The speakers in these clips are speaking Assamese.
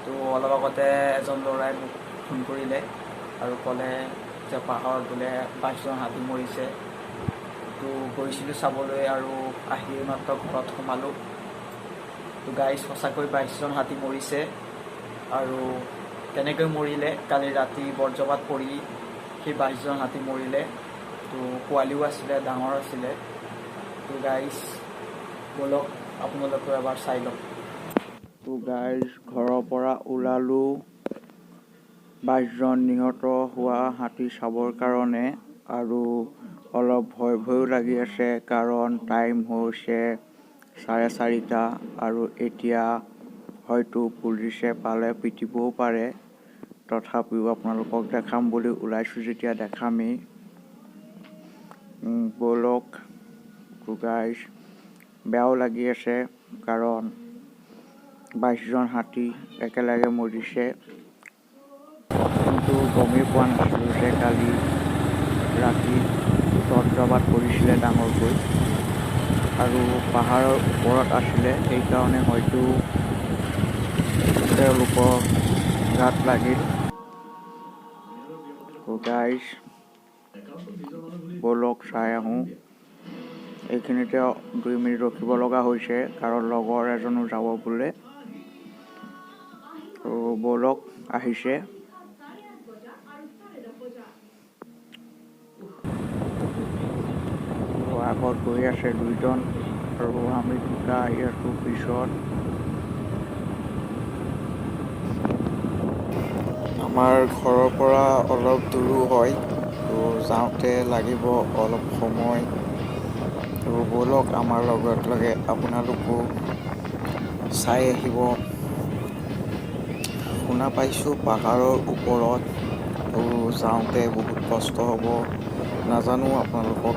তো অলপ আগতে এজন ল'ৰাই মোক ফোন কৰিলে আৰু ক'লে যে পাহাৰত বোলে 22জন হাতী মৰিছে। তো গৈছিলোঁ চাবলৈ আৰু আহি মাত্ৰ ঘৰত সোমালোঁ। তো গাইজ, সঁচাকৈ 22জন হাতী মৰিছে। আৰু কেনেকৈ মৰিলে? কালি ৰাতি বজ্ৰপাত পৰি সেই 22জন হাতী মৰিলে। তো পোৱালিও আছিলে, ডাঙৰ আছিলে। তো গাইজ, ব'লক, আপোনালোকেও এবাৰ চাই লওক। তো গাইজ, ঘৰৰ পৰা ওলালোঁ 22জন নিহত হোৱা হাতী চাবৰ কাৰণে। আৰু অলপ ভয় ভয়ো লাগি আছে, কাৰণ টাইম হৈছে 4:30 আৰু এতিয়া হয়তো পুলিচে পালে পিটিবও পাৰে। তথাপিও আপোনালোকক দেখাম বুলি ওলাইছোঁ যেতিয়া দেখামেই। ব'লক। তো গাইজ, বেয়াও লাগি আছে, কাৰণ 22জন হাতী একেলগে মৰিছে। কিন্তু গমেই পোৱা নাছিলোঁ যে কালি ৰাতি বজ্ৰপাত পৰিছিলে ডাঙৰকৈ আৰু পাহাৰৰ ওপৰত আছিলে, সেইকাৰণে হয়তো তেওঁলোকৰ গাত লাগিল। গাইজ, ব'লক, চাই আহোঁ। এইখিনিতে 2 মিনিট ৰখিব লগা হৈছে, কাৰণ লগৰ এজনো যাব বোলে। তো ব'লক, আহিছে। আগত গৈ আছে দুইজন আৰু আমি দুটা আহি আছোঁ পিছত। আমাৰ ঘৰৰ পৰা অলপ দূৰো হয়, তো যাওঁতে লাগিব অলপ সময়। তো ব'লক, আমাৰ লগত লগে আপোনালোকো চাই আহিব। শুনা পাইছোঁ পাহাৰৰ ওপৰত, তো যাওঁতে বহুত কষ্ট হ'ব। নাজানো আপোনালোকক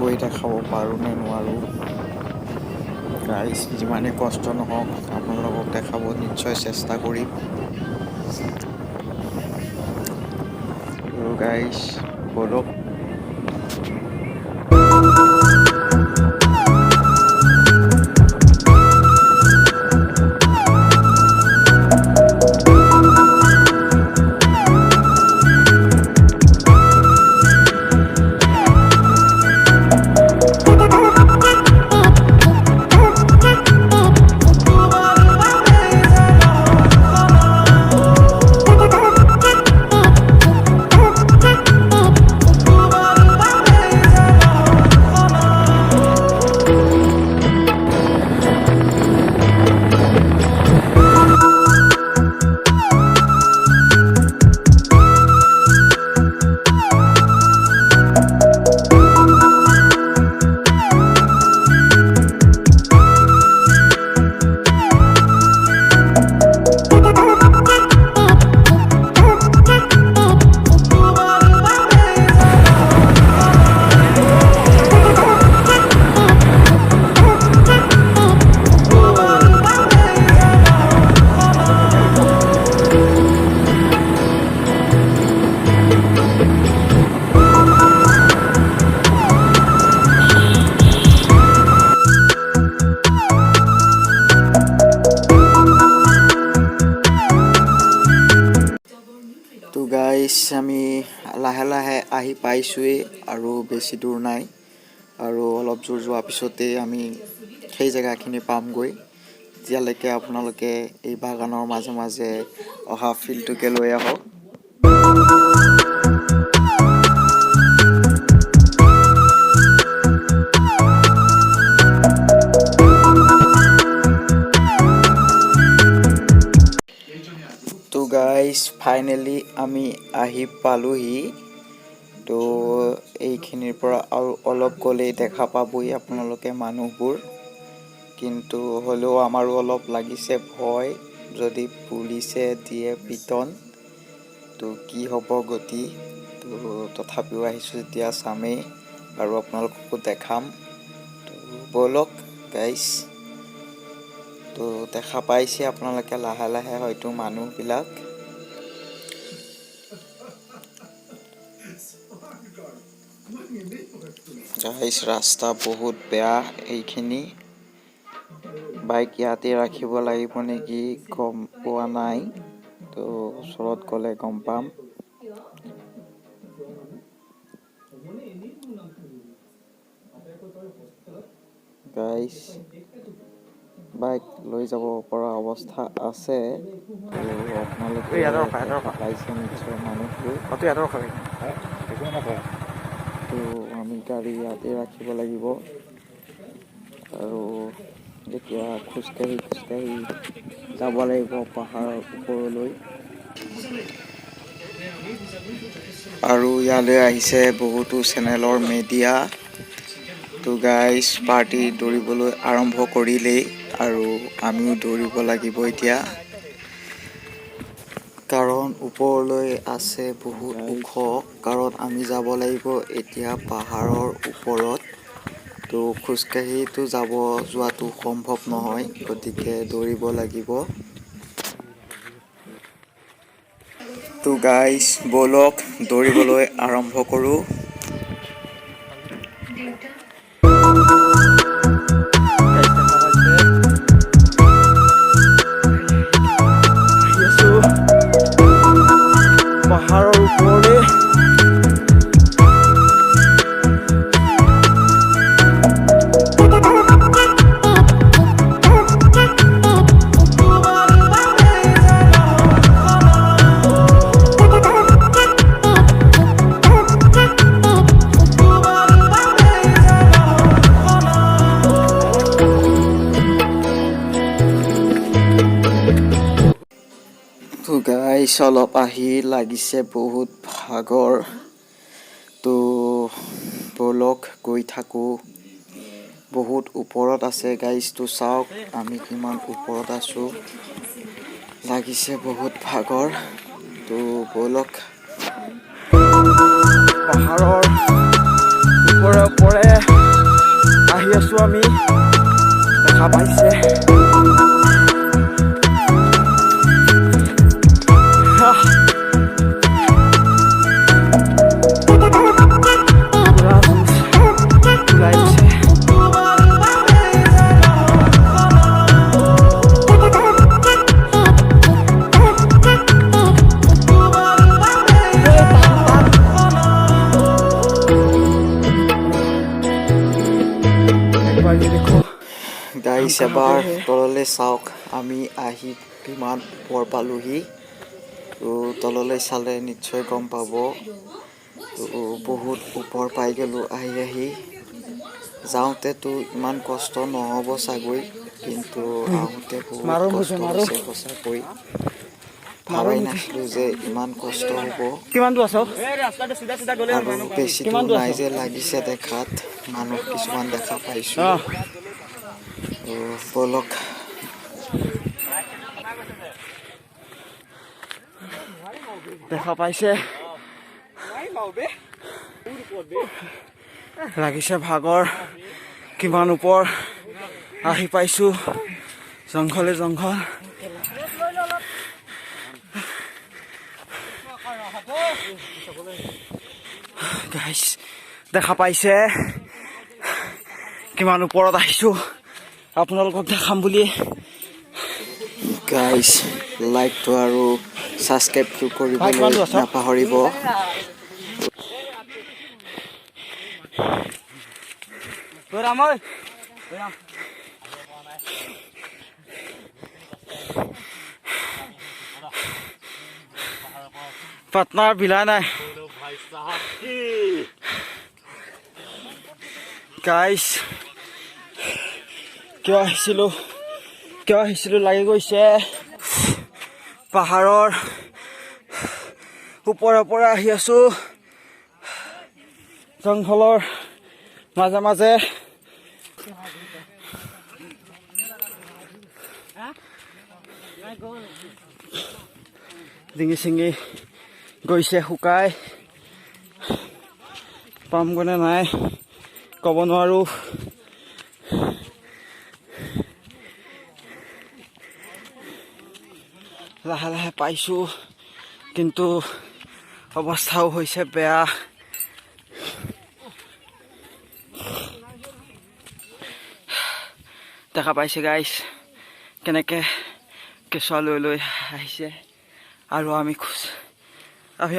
গৈ দেখাব পাৰোঁ নে নোৱাৰোঁ। গাইজ, যিমানেই কষ্ট নহওক, আপোনালোকক দেখাব নিশ্চয় চেষ্টা কৰিম। গাইজ, ব'লক। তো গাইজ, আমি লাহে লাহে আহি পাইছোঁৱেই আৰু বেছি দূৰ নাই। আৰু অলপ দূৰ যোৱাৰ পিছতেই আমি সেই জেগাখিনি পামগৈ। তেতিয়ালৈকে আপোনালোকে এই বাগানৰ মাজে মাজে অহা ফিল্ডটোকে লৈ আহক। তো গাইজ, ফাইনেলি আমি আহি পালোহি। তো এইখিনিৰ পৰা আৰু অলপ গ'লেই দেখা পাবই আপোনালোকে মানুহবোৰ। কিন্তু হ'লেও আমাৰো অলপ লাগিছে ভয়, যদি পুলিচে দিয়ে পিটন, তো কি হ'ব গতি? তো তথাপিও আহিছোঁ যেতিয়া চামেই আৰু আপোনালোককো দেখাম। তো ব'লক গাইজ। তো দেখা পাইছে আপোনালোকে লাহে লাহে হয়তো মানুহবিলাক। গাইজ, ৰাস্তা বহুত বেয়া এইখিনি। বাইক ইয়াতে ৰাখিব লাগিব নেকি গম পোৱা নাই, তো ওচৰত গ'লে গম পাম। গাইছ, বাইক লৈ যাব পৰা অৱস্থা আছে। তো আপোনালোকে দেখা পাইছে নিশ্চয় মানুহবোৰ। তো আমি গাড়ী ইয়াতে ৰাখিব লাগিব আৰু এতিয়া খোজকাঢ়ি খোজকাঢ়ি যাব লাগিব পাহাৰৰ ওপৰলৈ। আৰু ইয়ালৈ আহিছে বহুতো চেনেলৰ মিডিয়া। তো গাইজ, পাৰ্টি দৌৰিবলৈ আৰম্ভ কৰিলেই আৰু আমিও দৌৰিব লাগিব এতিয়া, কাৰণ ওপৰলৈ আছে বহুত ওখ, কাৰণ আমি যাব লাগিব এতিয়া পাহাৰৰ ওপৰত। তো খোজকাঢ়িতো যোৱাটো সম্ভৱ নহয়, গতিকে দৌৰিব লাগিব। তো গাইজ, ব'লক দৌৰিবলৈ আৰম্ভ কৰোঁ। পাহাৰৰ ওপৰলৈ। তো গাইছ, অলপ আহি লাগিছে বহুত ভাগৰ। তো ব'লক গৈ থাকোঁ। বহুত ওপৰত আছে গাইছ, তো চাওক আমি কিমান ওপৰত আছোঁ। লাগিছে বহুত ভাগৰ, তো ব'লক। পাহাৰৰ ওপৰে ওপৰে আহি আছোঁ আমি, দেখা পাইছে। পুৰা জুচ ওলাই গৈছে। एक बार ये देखो। গাইছ, এবাৰ তললৈ চাওক, আমি আহি কিমান ওপৰ পালোহি। তো তললৈ চালে নিশ্চয় গম পাব। তো বহুত ওপৰ পাই গ'লোঁ আহি আহি। যাওঁতেতো ইমান কষ্ট নহ'ব চাগৈ, কিন্তু আহোঁতে বহুত মাৰো কষ্ট হৈছে, মাৰো। হৈছে সঁচাকৈ। ভাবাই নাছিলোঁ যে ইমান কষ্ট হ'ব। কিমান দূৰ আছ? আৰু বেছি কিমান দূৰ দূৰ নাই আছ? যে লাগিছে দেখাত, মানুহ কিছুমান দেখা পাইছোঁ। তো ব'লক। দেখা পাইছে, লাগিছে ভাগৰ। কিমান ওপৰ আহি পাইছোঁ, জংঘলে জংঘল। গাইছ, দেখা পাইছে কিমান ওপৰত আহিছোঁ, আপোনালোকক দেখাম বুলি। গাইছ, লাইকটো আৰু ছাবস্ক্ৰাইবটো ভাই, কিমান কৰিবলৈ দূৰ আছ? নাপাহৰিব। পাটনাৰ বিলাই নাই। গাইছ, কিয় আহিছিলোঁ, কিয় আহিছিলোঁ লাগি গৈছে। পাহাৰৰ ওপৰে ওপৰে আহি আছোঁ, জংঘলৰ মাজে মাজে। ডিঙি চিঙি গৈছে শুকাই, পামগৈনে নাই ক'ব নোৱাৰোঁ। লাহে লাহে পাইছোঁ, কিন্তু অৱস্থাও হৈছে বেয়া। দেখা পাইছে গাইছ। কেনেকৈ কেঁচুৱা লৈ লৈ আহিছে আৰু আমি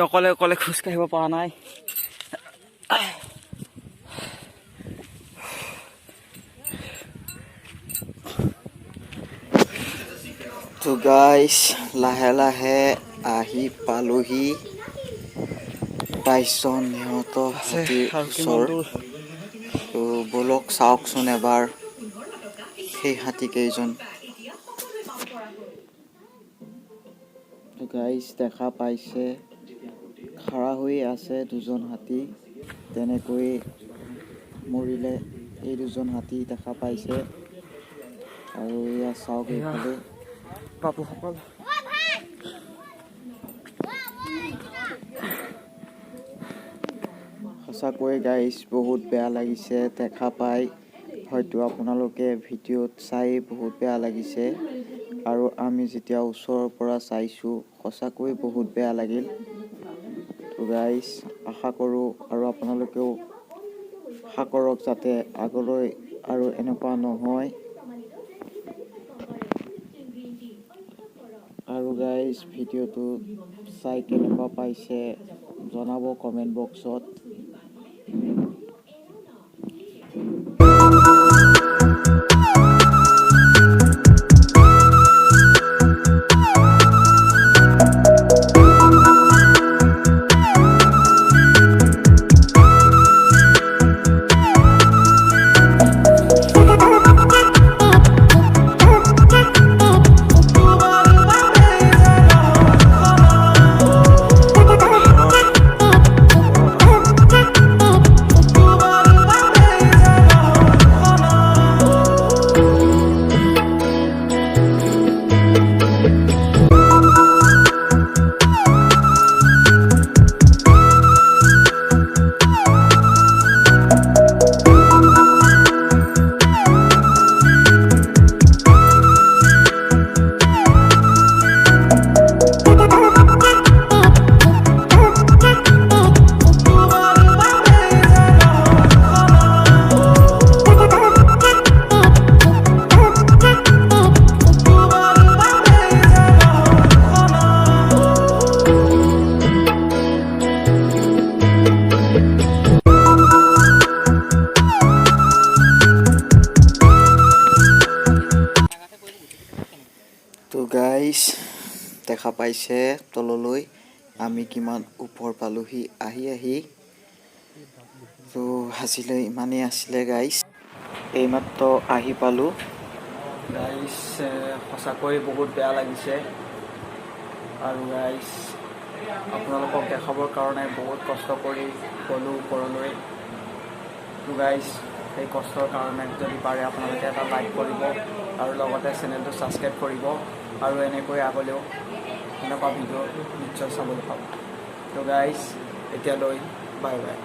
অকলে অকলে খোজকাঢ়িব পৰা নাই। তো গাইছ, লাহে লাহে আহি পালোহি 22জন নিহত আছে হাতীৰ আৰু কিমান ওচৰ। দূৰ? তো ব'লক, চাওকচোন এবাৰ সেই হাতীকেইজন। তো গাইছ, দেখা পাইছে, খাৰা হৈ আছে দুজন হাতী। তেনেকৈ মৰিলে এই দুজন হাতী, দেখা পাইছে। আৰু এয়া চাওক এয়া এইফালে। বাপুসকল। সঁচাকৈ গাইছ, বহুত বেয়া লাগিছে দেখা পাই। হয়তো আপোনালোকে ভিডিঅ'ত চাই বহুত বেয়া লাগিছে আৰু আমি যেতিয়া ওচৰৰ পৰা চাইছোঁ, সঁচাকৈ বহুত বেয়া লাগিল। তো গাইছ, আশা কৰোঁ আৰু আপোনালোকেও আশা কৰক যাতে আগলৈ আৰু এনেকুৱা নহয়। আৰু গাইজ, ভিডিঅ'টো চাই কেনেকুৱা পাইছে জনাব কমেণ্ট বক্সত। তো গাইছ, দেখা পাইছে তললৈ আমি কিমান ওপৰ পালোহি আহি আহি। তো আজিলৈ ইমানেই আছিলে গাইছ, এইমাত্ৰ আহি পালোঁ। গাইছ, সঁচাকৈ বহুত বেয়া লাগিছে। আৰু গাইছ, আপোনালোকক দেখাবৰ কাৰণে বহুত কষ্ট কৰি গ'লোঁ ওপৰলৈ। তো গাইছ, সেই কষ্টৰ কাৰণে যদি পাৰে আপোনালোকে এটা লাইক কৰিব আৰু লগতে চেনেলটো ছাবস্ক্ৰাইব কৰিব আৰু এনেকৈ আগলৈও এনেকুৱা ভিডিঅ' নিশ্চয় চাবলৈ পাব। তো গাইছ, এতিয়ালৈ বাই বাই।